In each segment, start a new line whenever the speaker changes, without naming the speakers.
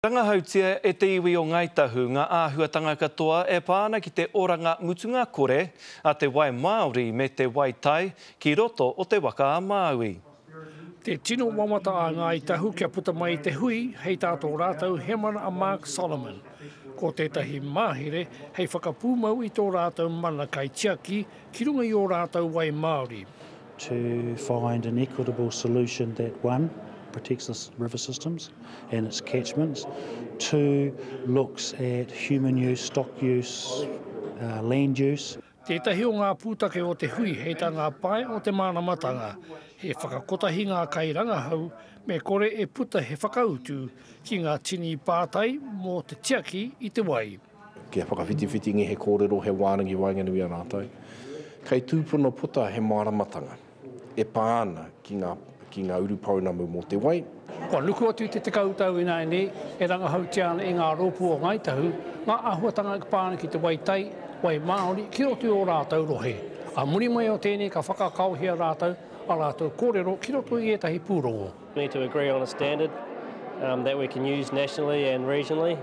Rangahautia e te iwi o Ngāi Tahu ngā āhuatanga katoa e pā ana ki te oranga mutunga kore a te wai māori me te wai tai ki roto o Te Waka a Māui.
Te tino wawata a Ngāi Tahu kia puta mai te hui hei tā tō rātou hemana a Mark Solomon. Ko tētahi mahere hei whakapūmau i tō rātou mana kaitiaki ki runga i ō rātou wai māori.
To find an equitable solution that one, protects the river systems and its catchments, two, looks at human use, stock use, uh, land use.
Tētahi o ngā pūtake o te hui hei tā ngā pae o te māramatanga, he whakakotahi ngā kairangahau me kore e puta he whakautu ki ngā tini pātai mō te tiaki i te wai.
Kia whakawhitiwhitingi he kōrero, he wānanga i waenganui i a rātou. Kei tūpono puta he māramatanga e pā ana ki ngā, ki ngā urupounamu mō te wai.
Kua nuku atu i te 10 tau ināianei e rangahautia ana e ngā rōpū o Ngāi Tahu ngā āhuatanga e pā ana ki te wai tai, wai māori ki roto i ō rātou rohe. Ā muri mai o tēnei ka whakakaohia rātou ā rātou kōrero ki roto i ētahi pūrongo.
We need to agree on a standard um, that we can use nationally and regionally.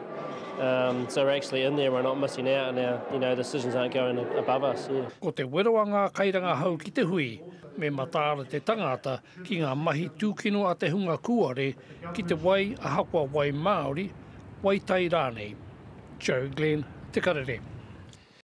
Um, so we're actually in there, we're not missing out, and our you know, decisions aren't going above us. Yeah.
Ko te wero a ngā kairangahau ki te hui, me mataara te tangata ki ngā mahi tūkino a te hunga kūare ki te wai ahakoa wai Māori, wai tai rānei. Joe Glenn, Te Karere.